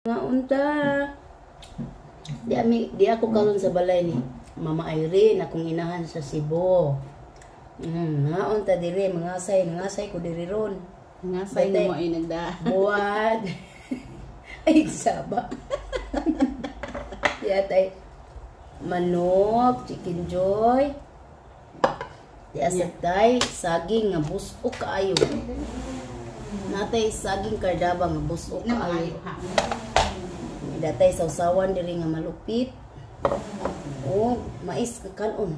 Nga unta. Di ako karon sa balay ni Mama Irene, akong inahan sa Cebu. Nga unta diri, mangasay ko diri ron. Ngasay na mo ay nagda. Buwad. Ay, saba. Di atay manok, chicken joy. Di asatay saging nga busok kaayo. Natay saging kardaba nga busok kaayo. Datay sausawan diri nga malupit. O mais ka kanon.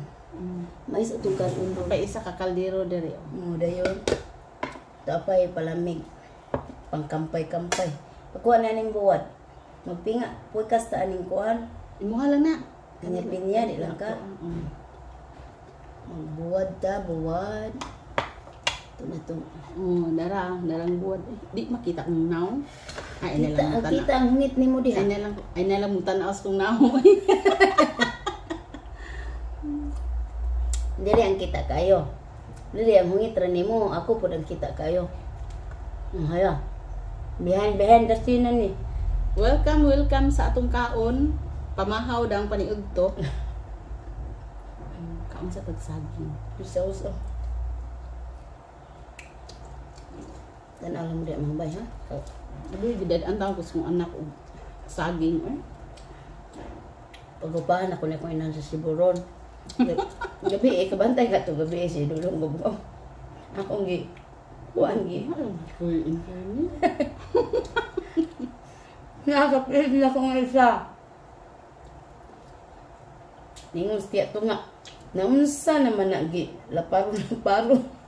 Mais atong kanon do. Pa isa ka kaldero diri. Mo dayon. Tapay palamig. Pangkampay-kampay. Pagkuha na ning buwad. Magpinga, pukas ta aning kuan. Imuha lang na. Pinya-pinya di lang ka. Magbuwad ta, buwad. Ito na to. Oh, darang buwad. Di makita kung naw. Ay, kita, kita ang hungit ni mo diha. Ay na lang mutanaw kung naw. Dili ang kita kayo. Dili ang hungit ra nimo, ako pud ang kita kayo. Haya. Behind the scene na ni. Welcome, welcome sa atong kaon. Pamahaw dang paniudto. Kaon sa pagsaging. Sauce. Tan-aw mo di mga bay ha. Oh. Abi gidad ang tawo ko anak og saging eh. Pag-upahan ako na kung inahan sa Cebu ron. Gabi eh, kabantay ka to gabi eh, si Dulong Gugong. Akong gi kuan gi. Uy, internet. Nakakapil na akong isa. Ningon siya to nga. Naunsa naman na gi laparo-laparo.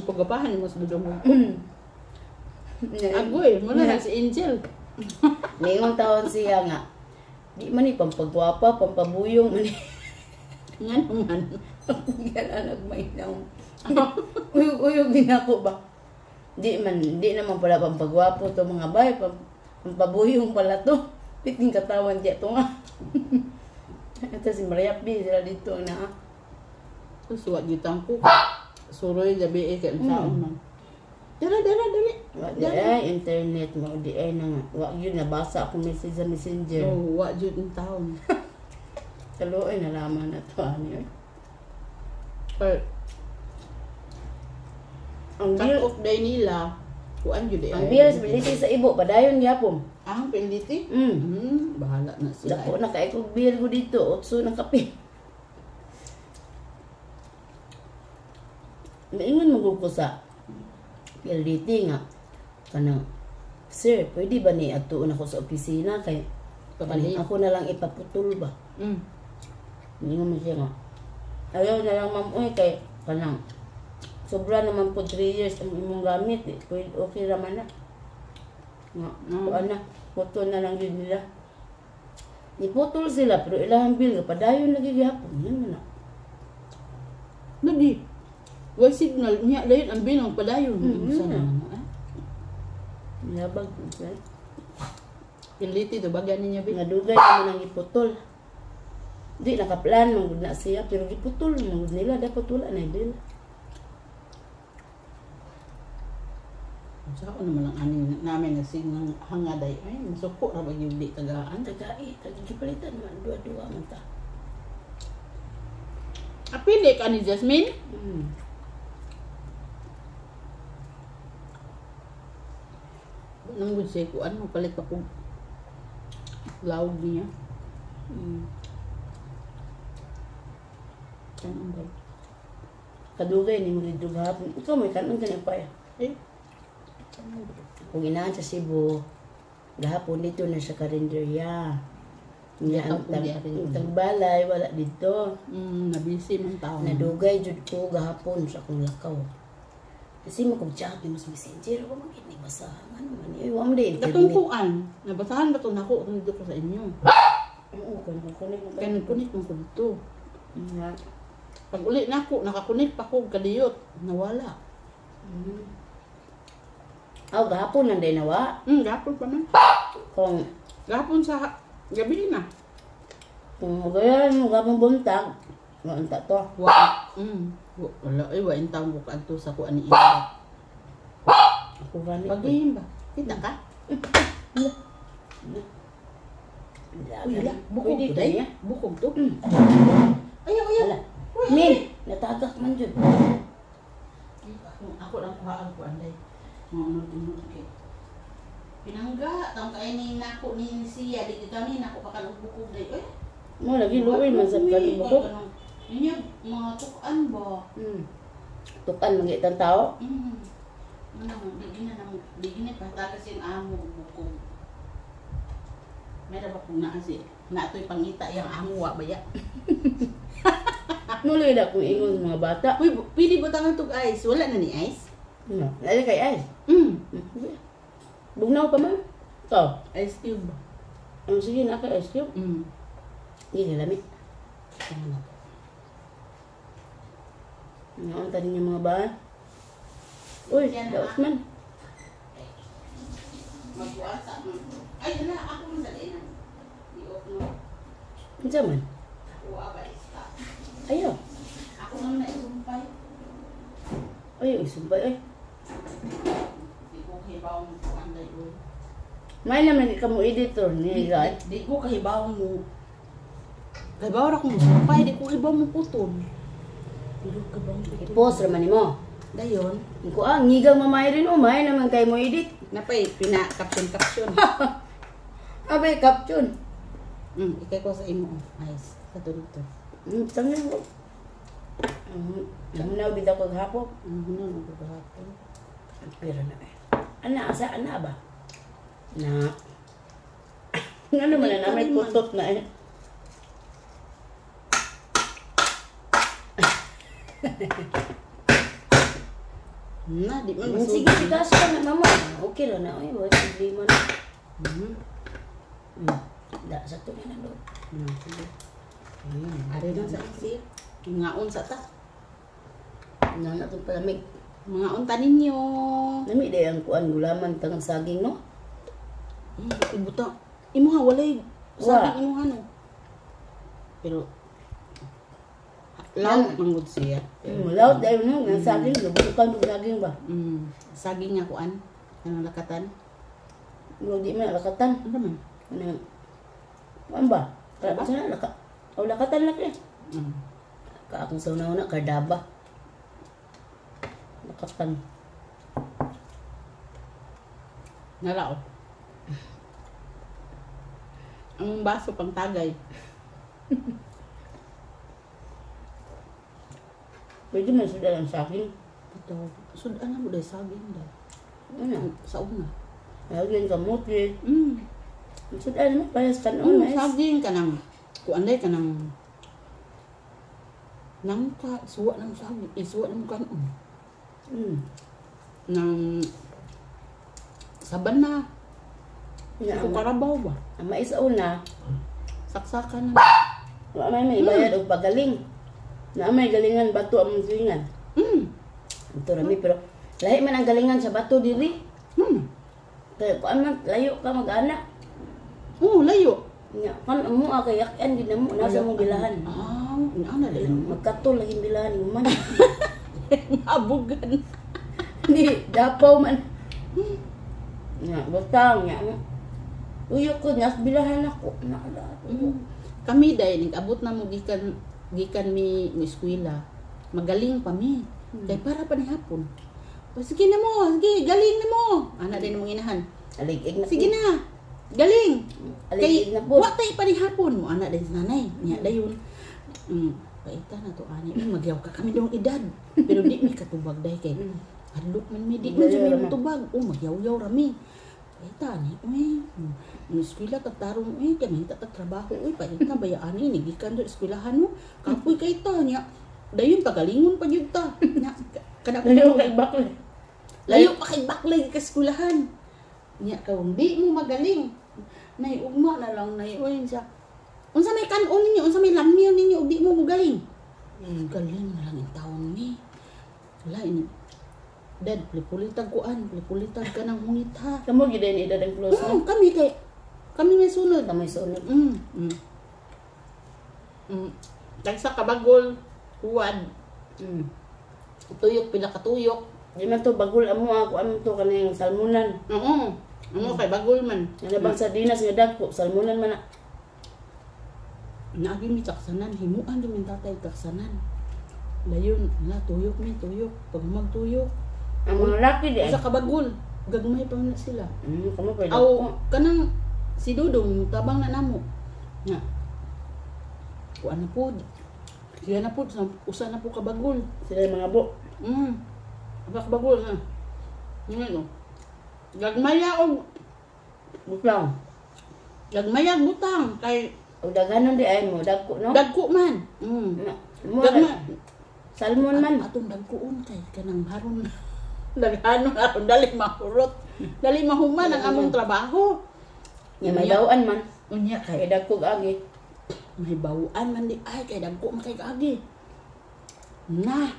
Pag-upahan mo sa Dulong Gugong. Agoy, muna na si Angel. Ningon taon siya nga. Di man ni pampagwapa, pampabuyong man ni. Nga naman. Yan ang nagmainaw. Uyog-uyog din ako ba? Di naman pala pampagwapo to mga bay, pampabuyong pala to. Piting katawan diya to nga. Ito si Maria P. Sila dito na. Suwat gitang ko. Suroy gabi eh kay unsaon man. Dara dara dali. Wa di ay internet mo di ay na nga. Wa gyud nabasa akong message sa Messenger. Oh, wa jud ang taon. Kaluoy nalaman na to ani. Pero ang cut off day nila, kuan jud ay. Ang bills biliti sa ibo padayon gyapon. Ah, piliti? Bahala na sila. Dako na kay kog bill ko dito, 8 na kape. Maingon mo ko sa PLDT nga kanang sir, pwede ba ni adtuon ako sa opisina kay pabalik ako na lang ipaputol ba? Maingon mo siya nga. Ayaw na lang ma'am oy kay kanang sobra naman po 3 years ang imong gamit eh. Pwede, okay ra man na. Nga, kuan na, putol na lang yun nila. Niputol sila pero ilahang bill padayon lagi gihapon yan man na. Lagi. Way signal niya dayon ang bill ang padayon. Unsa naman eh? Nabag eh. Piliti to bagyan niya bi. Nga dugay naman ang giputol. Di nakaplan man gud na siya pero giputol man gud nila dapat wala na bill. Sa ako naman lang ani namin na signal hangaday ay masuko ra ba gyud di tagaan. Tagai, tagipalitan man duwa-duwa man ta. Apili ka ni Jasmine? Nang gud siya kuan magpalit pa kog lawg niya. Kanon ba? Kadugay ni mo didto gahapon. Ikaw may kanon ka pa ya. Eh. Kung inahan sa Cebu, gahapon dito na sa karinderya. Niya ang tagbalay wala dito. Nabisi man taon. Nadugay jud ko gahapon sa akong lakaw. Kasi mo kog chat ni mas Messenger ko man gid ni basahan ano man eh wa man di internet. Katong kuan, nabasahan ba to nako dito ko sa inyo? Oo, kun kunik mo. Kay nagkunik man ko dito. Pag uli nako nakakunik pa ko kadiyot, nawala. Aw gahapon lang day nawa. Gahapon pa man. Kung gahapon sa gabi na. Kung gaya mo gahapon buntag, unta to. Wa. Wala ay wa intang ko kadto sa kuan ni ila. Ako gani. Pagihim ba? Kita ka? Uy, Wala. Bukog Pwede to, to day. niya. Bukog to. Ayaw, ayaw. Wala. Min, natagak man jud. Ako lang kuha ang kuan day. Mga kay. Pinangga, tang kay ni nako ni siya di kami nako pa kanang bukog day. Oy. Mo lagi luoy man sa kanang bukog. Niya mga tukan ba? Tukan man gitang tao. Ano, di gina nang di gina patagas yung amo bukog. Meron ba kung naa si naatoy pangita yang amo wa ba ya? Nuloy na kung ingon mga bata. Uy, pili butangan tog ice. Wala na ni ice? No. Lali kay ice. Bugnaw pa man. To. Ice cube. Ang sige na kay ice cube. Hindi lami. Ano ang tanin yung mga ba? Uy, daos man. Magbuasa man. Ay, hala, ako man sa dinan. Di-off no. Unsa man? Ako ba ista. Ayaw. Ako naman na isumpay. Ay, isumpay ay. Di ko kahibaw mo anday oy. May naman ka mo editor ni Guy. Di ko kahibaw mo. Kahibaw ra ko mo sumpay, di ko kahibaw mo putol. Di ko kahibaw mo putol. I-post raman nimo. Dayon. Ko ah, ngigang mamay rin oh, may naman kay mo edit. Napay pina caption. Abay caption. Ikay ko sa imo ice sa to dito. Tangin ko. Namunaw bitaw ko gahapon. Ano na gahapon? Pero na eh. Ana asa ana ba? Na. Ngano man na may putot na eh. Na, di man Sige, tigas ka na mama. Okay ra na. Oy, wala problema na. Da sa to na do. Sige. Ari na sa isi. Ngaon sa ta. Na na tong palamig. Mga unta ninyo. Nami day ang kuan gulaman tangang saging no. Ibuta. Imuha walay saging imuha no. Pero laut manggod siya. Laut dayon no, ang saging butukan og saging ba. Saging nga kuan kanang lakatan. Murag di man lakatan. Ano man? Ano? Kuan ba? Kaya sa laka. O lakatan lang eh. Ka akong sa una-una kardaba. Lakatan. Nalao. Ang baso pang tagay. Pwede man sudan ang saging. Ito, sudan na mo dahil saging dahil. Ano? Sa una. Saging kamote. Sudan naman para sa kanon. Saging ka nang, kuan dahil ka nang, nangka, suwa ng saging, isuwa ng kanon. Nang, saban na. Sa karabaw ba? Ang mais una. Saksakan na. Wa may may bayad og pagaling. Na may galingan bato ang galingan. Ito rami pero lahi man ang galingan sa bato diri. Kaya kuan man layo ka mag-ana. Oo, layo. Nya kan mo kay yak-an gid namo nasa mong bilahan. Ah, ana layo. Magkatol lagi bilahan ni man. Abugan. Di dapaw man. Nya butang nya. Uyok ko nya bilahan ako. Naala. Kami dahil nag-abot na mo gikan mi mo eskwela. Magaling pa mi. Kay para pa ni hapon. O, sige na mo, sige, galing na mo. Ana din mong inahan. Alig-ig na. Sige na. Galing. Alig-ig na po. Wa tay pa ni hapon mo ana din sa nanay. Niya dayon. Paita na to ani. Magyaw ka kami dong edad. Pero di mi katubag dai kay. Hadlok man mi di man jud mi tubag. Oh, magyaw-yaw ra mi. Paita ni, uy. Mo eskwela ka tarong uy, kay mahita ta trabaho uy, paita bayaan ni gikan do eskwelahan mo. Kapoy kay ta nya. Dayon pagalingon pa gyud ta. Nya kada layo kay baklay. Layo pa kay baklay ka eskwelahan. Nya kawong di mo magaling. Nay ugma na lang nay uy siya. Unsa may kan-on ninyo, unsa may lamyo ninyo ug di mo mogaling. Galing na lang in taon mi. Wala ini. Dad, pulitag kuan, pulitag ka ng hungit ha. Kamo gid ni edad ang close. Kami kay kami may sunod. Kami sunod. Tagsa kabagol, huwad. Tuyok pila ka tuyok. Di man to bagol amo ako amo to kaning salmonan. Oo. Amo kay bagol man. Ano bang sardinas nga dagko, salmonan man na. Naagi mi taksanan, himuan di min tatay taksanan. Dayon, na tuyok mi, tuyok. Pag magtuyok, Ang mga laki di ay. usa ka bagol, gagmay pa man na sila. Kamo pa Aw, kanang si Dudong tabang na namo. Nga. Kuan na pod. Siya na pod, usa na po ka bagol. Sila yung mga bo. Usa ka bagol ha. Ngano? Gagmaya og Butlang. gagmaya butang kay Og daghanon di ay mo dagko no. dagko man. Na, mo Gagma salmon man. Atong dagkoon kay kanang haron daghanon aron dali mahurot. Dali mahuman ang among trabaho. Nya may bawaan man. Unya Kay kay dagko agi. may bawaan man di ay kay dagko man kay kaagi. Na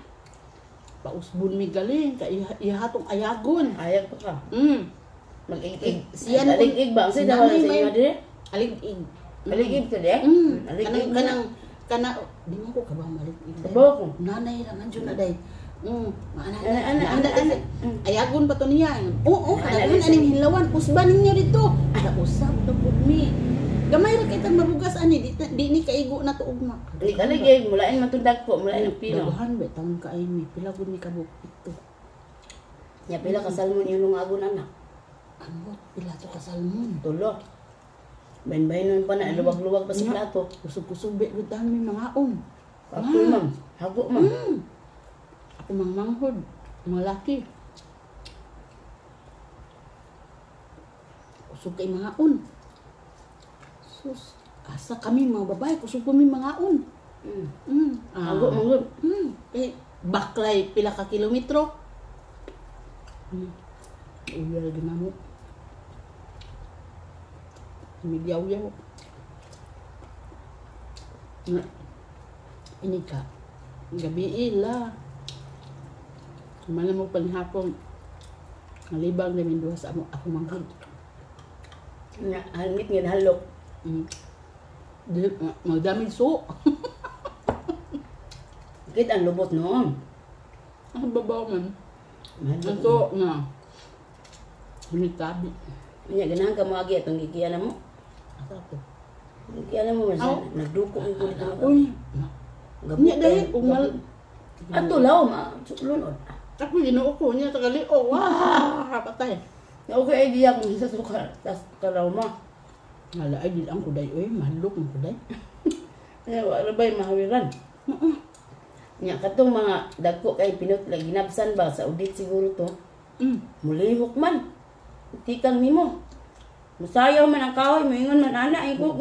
pausbon mi galing kay ihatong ayagon. Ayag pa ka. Mag-ig-ig. Siya Alig-ig ba? Ang sa Nanay sa may- inyo dire? Alig-ig. Alig-ig to dire? Alig-ig. Kanang kanang kana di man ko kabaw malig-ig. Kabaw ko. Nanay ra man jud na day. Maana Ana, ana, ana, ana. Ayagon pa to niya. Oo, Ana, kadaghon ana, aning hinlawan usba ninyo dito. Ada usab na pud mi. Gamay ra kay tag mabugas ani di, di ni kaigo na to ugma. Alig alig mulain man tong dagko, mulain ang pino. Daghan ba taon kaay mi pila gud mi kabuk ito. Nya pila ka salmon yung lungagon anak. Ambot pila to ka salmon. Tulo. Bain-bain pa na luwag-luwag pa sa plato. Kusog-kusog be gud taon mi mangaon. Ako ma'am, hago ma'am. Ako mang manghod, mga laki. Kusog kay mangaon. Sus, asa kami mga babae, kusog kami mangaon. Hago man gud. Kay baklay pila ka kilometro. Uya lagi namo. Migyaw-yaw. Nga. Ini ka. Gabi ila. Kumala mo panihapon. Nalibang namin duha sa amo ako manghod. Nya hangit nga halok. Di, magdamig so. Kit ang lubot noon. Ang babaw man. Mahal. Ang so nga. Hunitabi. Nya ganahan ka mo agi atong gigian mo. Asa ko. Gigian mo man Aw. nagduko ko dito. Uy. Gabot Nya dahil kayo. umal Ato law ma sulunod. Ako Ginoo ko niya tagali. Oh, wah, patay. Okay idea kung sa suka tas kalaw ma. Hala ay di ang kuday oy, mahalok ang kuday. Eh wala ba'y mahawiran. Nya katong mga dagko kay pinot lagi ginabsan ba sa audit siguro to. Mulihok man. Tikang nimo. Musayaw man ang kahoy, moingon man ana ay ko.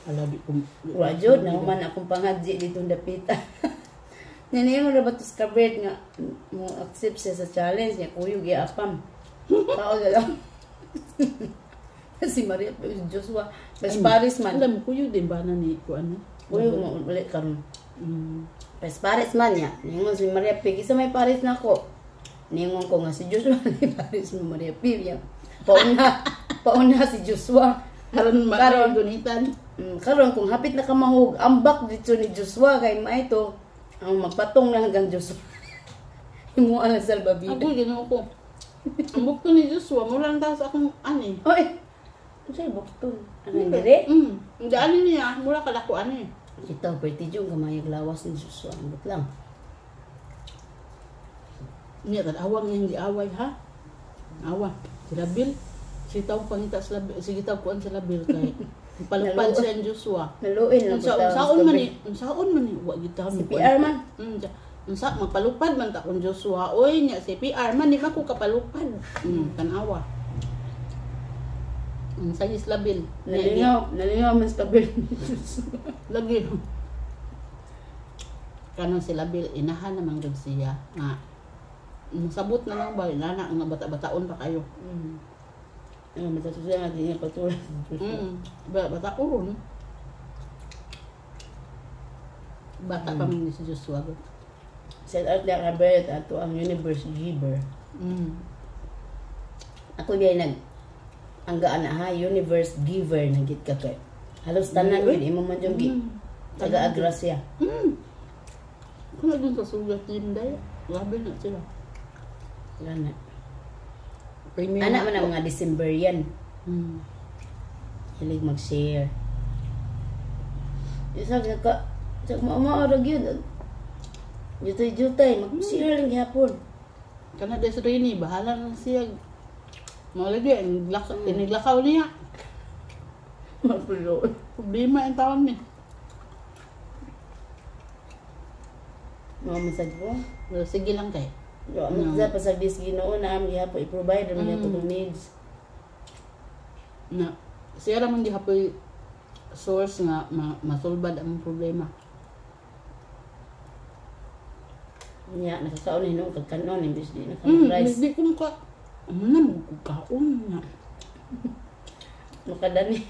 Hala di ko. Wa jud na man akong pangadji dito dapita. Naniyo ra ba to kabet nga mo accept siya sa challenge niya kuyog giapam. Tao na lang. Si Maria Joshua, Bes Paris man. Alam ko yun din ba na ni ko ano? Kuyog mo ulit karon. Bes Paris man niya. Ningon si Maria P. Isa may Paris na ako. Ningon ko nga si Joshua ni Paris mo Maria P. Niya. Pauna, pauna si Joshua. Karon Karon. gunitan. Karon kung hapit na ka mahug, ambak dito ni Joshua kay maito ang magpatong na hanggang Joshua. Himuan lang salbabida. Ako Ginoo ko. Ang bukto ni Joshua, mura lang taas akong ani. Oy. Unsay bukton? Ano dire? Hindi ani niya, mura kalako ani. Ito, pwede yung kamayag lawas ni Joshua. Ambot lang. Niya tan-awang niyang giaway ha. Awa. Si Labil. Si taw pangita sa Labil, sige taw kuan sa Labil kay palupad siya ni Joshua. Naluin lang Unsa unsaon man ni, unsaon man ni wa gid ta Si PR man. Unsa magpalupad man ta kung Joshua oy nya si PR man di man ko kapalupad. Tan-awa. Unsa is Labil? Nalingaw, nalingaw man sa Labil ni Joshua. Lagi. Kanon si Labil inahan naman gud siya nga masabot na lang ba inana nga bata-bataon pa kayo. Ano, matatusan natin yung katulad. Bata-bataon. Bata pa man ni si Joshua. Shout out na Robert ato ang Universe Giver. Ako diay nag ang gaan na ha, Universe Giver nagit ka kay. Halos tanan yun, imo man yung taga-agrasya. Kung dun sa sugat din day. Grabe na sila. Gana. Premium. Anak man ang mga December yan. Hilig mag-share. Isa ka sa maamaarag yun. Jutay-jutay, mag-share lang gihapon. Kana des Rini, bahala na siya. Mao lagi ang iniglakaw niya. Mapulo. Problema ang taon ni. Mga masag ko. Pero sige lang kay. Yo, no. Sa pasagdis Ginoo na am gihapon i-provide ang mga needs. Na siya ra man gihapoy source nga masulbad ang problema. Nya nakakaon hinuon kag kanon imbes di na ka rice. Di ko maka ano na magkaon na. Makadani.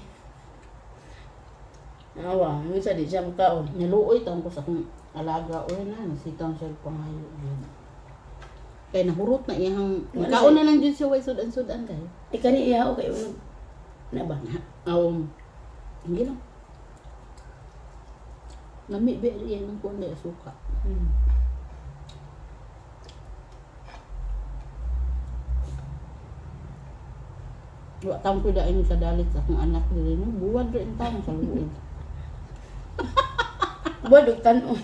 Awa, minsan di siya makaon. Niluoy taon ko sa akong alaga oy na nasitang siya pangayo. Kay nahurot na iyang makaon na lang jud siya way sudan-sudan kay. Ay kani iya okay unog. Na ba? Aw. Hindi lang. Lami ba iyan ang kuan dai suka. Wa taon ko daing kadalit sa akong anak diri no, buwad ra in taon sa luoy. Buwad og tan-on.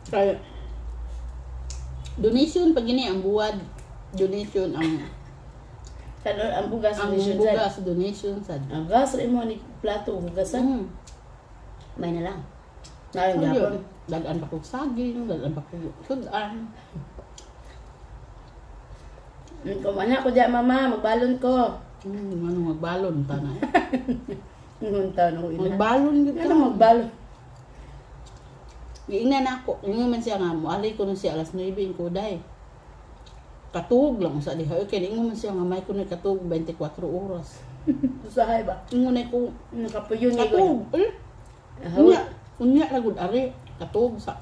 Kay donation pag gini ang buwad, donation ang Kanon ang bugas ang donation bugas donation sad. Ang gas ra imo ni plato hugasan. May na lang. Nalang gapon. Dagan pa kog saging, dagan pa kog sudan. Kung anak ko diya mama, magbalon ko. Ano magbalon ta na. Ngun taon ako ina. Magbalon gyud ka. Ano magbalon? Giingnan ako. Ingon man siya nga moalay ko na siya alas 9 ko day. Katuog lang sa diha. Okay, ingon man siya nga may ko na katuog 24 oras. Usahay ba? Ingon na ko nakapuyon ni ko. Katuog. Eh. Unya, unya ra gud ari katuog sa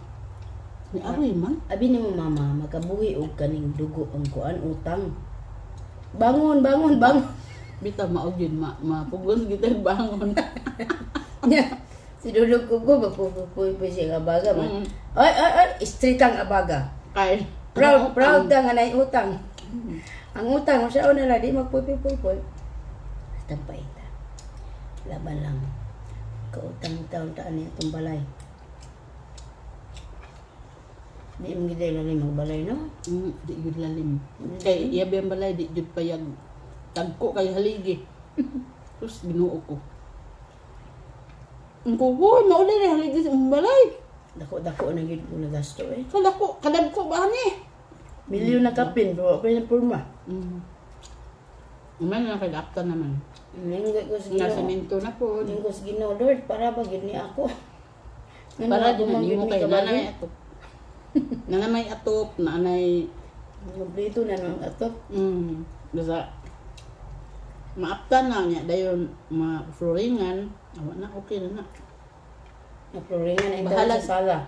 ni ari man. Abi nimo mama, makabuhi og kaning dugo ang kuan utang. Bangon, bangon, bangon. Bitaw mao gyud mapugos gid bangon. Si dulog ko ko magpupuy siya abaga man. Ay ay ay, straight ang abaga. Kay proud proud ta nga nay utang. Ang utang siya na lang di magpupuy-puy. Tampay ta. Laban lang. Kautang taon ta ani atong balay. Di mo gid lalim magbalay no? Di gid lalim. Kay iya ang balay di jud payag. Tagko kay haligi. Terus Ginoo ko. Ang kuko, mauli na haligi sa balay. Dako-dako na gid ko nagasto eh. Kadako, kadagko ba ni? Milyon na kapin, pero pa yung purma. Uman na kay apta naman. Ninggo ko sa Ginoo. Nasa minto na po. Ninggo sa Ginoo, Lord, para ba gid ni ako? Para din na nimo kay nanay atop. Nanay atop, nanay kompleto na nang atop. Basta maapta na niya dayon ma-floringan, awa na okay na na. Ma-floringan ay bahala sa sala.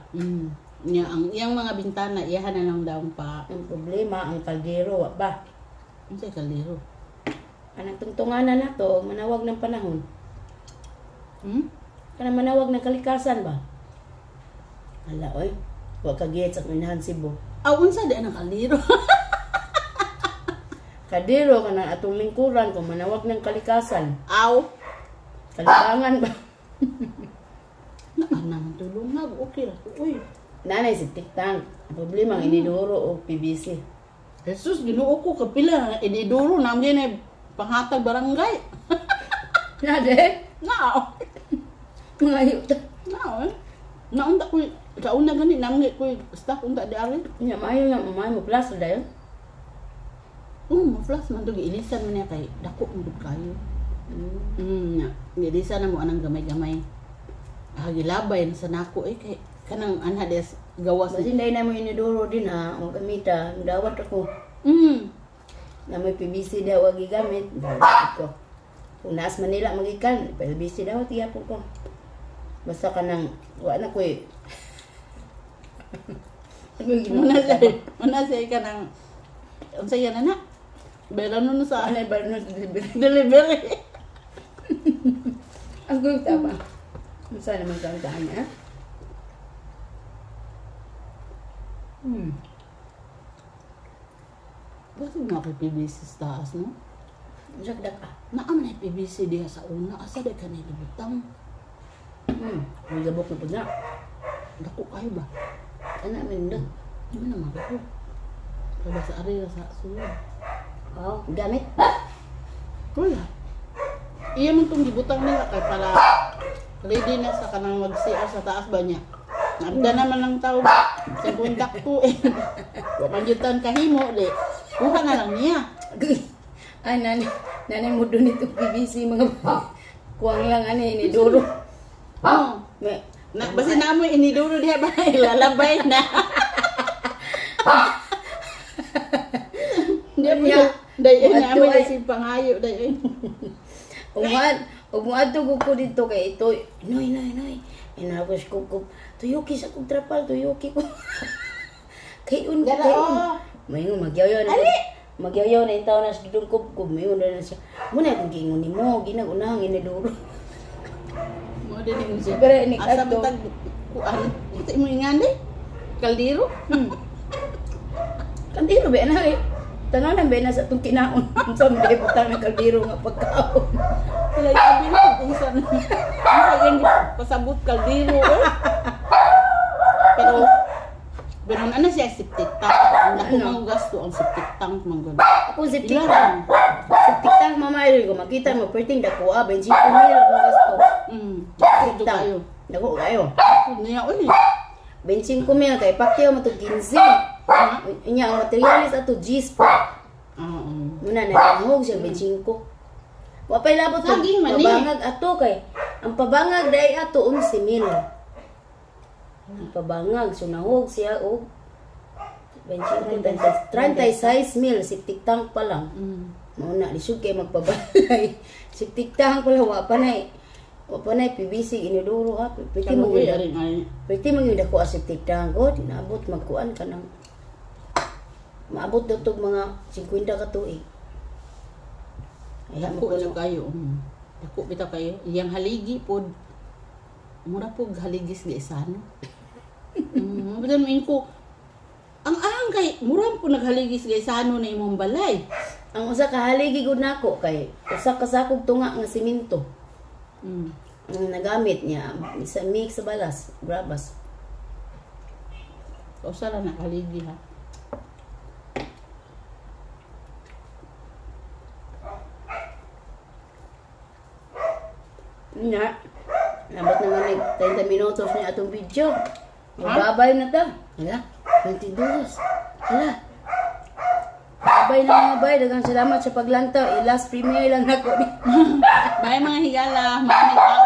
Nya ang iyang mga bintana iyahan na lang daw pa. Ang problema ang kaldero wa ba? Unsay kaldero? Anang tungtunganan nato manawag ng panahon. Kana manawag ng kalikasan ba? Hala oy, wa ka gets ang inahan Cebu. Aw unsa di anang kaldero? Kadero kana atong lingkuran kung manawag ng kalikasan. Aw. Kalibangan ba? Naanang tulungag, okay ra ko. Uy. Nanay si tiktang. Ang problema ang inidoro o PVC. Jesus, Ginoo ko kapila inidoro na gyud ay panghatag barangay. Nade? Nao. Mga yuta. Nao. Naunta ko sa una gani namgi ko staff unta di ari. Nya maayo nga maayo mo plus dayon. Mo plus man to giilisan man niya kay dako man gud kayo. Nya, giilisan na mo anang gamay-gamay. Ah, gilabay na sa nako eh kay kanang anha des gawas. Basin dai na mo inidoro din ha, ang gamita, dawat ako. Na may PVC daw ang gigamit, dawat ko. Kung naas Manila magikan, PVC dawat gihapon ko. Basta kanang wa na koy. Muna siya kanang unsa yan na? Bayran na sa anay bayran sa delivery. Delivery. Ang gud ta ba? Unsa naman kang tahan ha? Basta nga kay PVC sa taas, no? Sakdak ah. Naa man ay PVC diha sa una. Asa di ka nilibutang? May gabok na po na. Dako kayo ba? Ana, mindot. Di man naman ako. Kaya sa ari sa sulod. Oh, gamit. Wala. Iya man tong gibutang nila kay para ready na sa kanang mag-CR sa taas ba niya. Naabda naman lang tao sa kontak ko eh. Wa man jud tan kahimo di. Kuha na lang niya. Ay, nanay, nanay mo doon itong PVC mga kuwang lang ani inidoro. Oh. May, Na, basta na mo iniduro diha ba ilalabay na. Hindi mo Nya. day na mo Adto ay. si pangayo day. Umuan, umuadto ko dito kay ito. Noy, noy, noy. Inagos ko ko. Tuyuki sa kong trapal, tuyuki ko. Kayon ko, Dala, kayon. oh. Mayngon, magyaw na. Magyaw na yung tao na sa dudong kubkob. Mayngon na siya. Muna akong giingon ni mo, ginagunahang iniduro. Mo din mo siya. Pero ini Asa adto. man tag kuan. Ito imo ingan day. Kaldero. Kaldero ba na eh. Tanan ba na sa itong kinaon. Sa mga butang ng kaldero nga pagkaon. Wala abi na kung saan. Unsa yang pasabot kaldero. Eh. Pero pero ano siya septic tank. Ang dako Ano? mga gasto ang septic tank man gud. Ako septic Ilan? tank. Septic tank mama ay ko makita mo perting dako ah 25 mil akong gasto. Dako Tank. kayo. Dako kayo. Niya uli. 25 mil kay Pacquiao mo to 15. Ha? Inya ang materialis ato G's po. Oo. Muna nagahog siya 25. Wa pay labot to. Saging man eh. Pabangag ato kay ang pabangag dai ato 11 mil. Ang pabangag so nahog siya og 25 36 mil septic tank pa lang. Mao na lisod kay magpabalay. Septic tank pa lang wa pa nay. Wa pa nay PVC inodoro ha. Pwede mo Kaluoy yun. ari ay. Pwede man yun dako ang septic tank god, naabot magkuan ka ng maabot daw tog mga 50 ka tuig. Ay, Dako jud kayo. Dako bitaw kayo. Iyang haligi pod. Mura po haligi sa isano. Bitan mo ko. Ang ang kay mura po naghaligi sa isano na imong balay. Ang usa ka haligi gud nako kay usa ka sakog tunga nga simento. Ang nagamit niya sa mix sa balas, grabas. Usa ra na haligi ha. Nya. Nabot naman nag 30 minutos niya atong video. Magbabay na ta. Hala, 22. Hala. Babay na mga bay. Daghang salamat sa paglantaw. I-last premiere lang nako ni. Bye mga higala, maraming tao.